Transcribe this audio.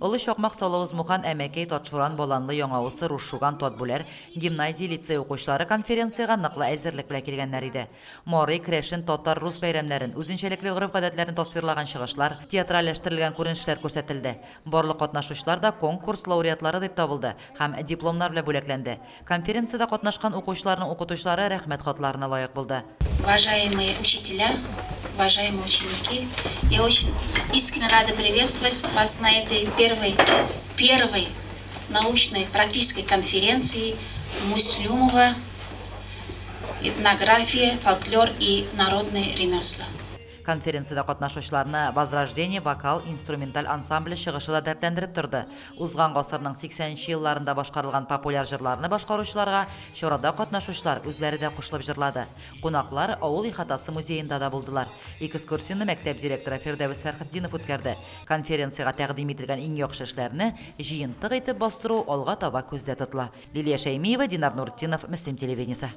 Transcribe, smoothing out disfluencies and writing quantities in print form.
Олы Чакмак, Салавыз, Мухан, Әмәкәй, Татшуран, Баланлы, Яңа Усы, Рус Шуган, Татбүләр гимназия-лицей укучылары конференциягә ныклы әзерлек белән килгәннәр иде. Мари, керәшен, татар, рус бәйрәмнәрен, үзенчәлекле гореф-гадәтләрне тасвирлаган чыгышлар, театральләштерелгән күренешләр күрсәтелде. Барлык катнашучылар да конкурс лауреатлары дип табылды һәм дипломнар белән бүләкләнде. Конференциядә катнашкан укучыларның укытучылары рәхмәт хатларына лаек булды. Уважаемые учителя, уважаемые ученики, я очень искренне рада приветствовать вас на этой первой, первой научной практической конференции Муслюмова «Этнография, фольклор и народные ремесла». Конференциядә катнашучыларны Возрождение вокал-инструменталь ансамбле чыгышы да дәртләндереп торды. Узган гасырның 80 нче елларында башкарылган популяр җырларны башкаручыларга чарада катнашучылар үзләре дә кушылып җырлады. Кунаклар авыл ихатасы музеенда да булдылар. Экскурсияне мәктәп директоры Фирдәвес Фәрхетдинов үткәрде. Конференциягә тәкъдим ителгән иң яхшы эшләрне җыентык итеп бастыру алга таба күздә тотыла. Лилия Шәймиева, Динар Нуртдинов, Мөслим телевидениесе.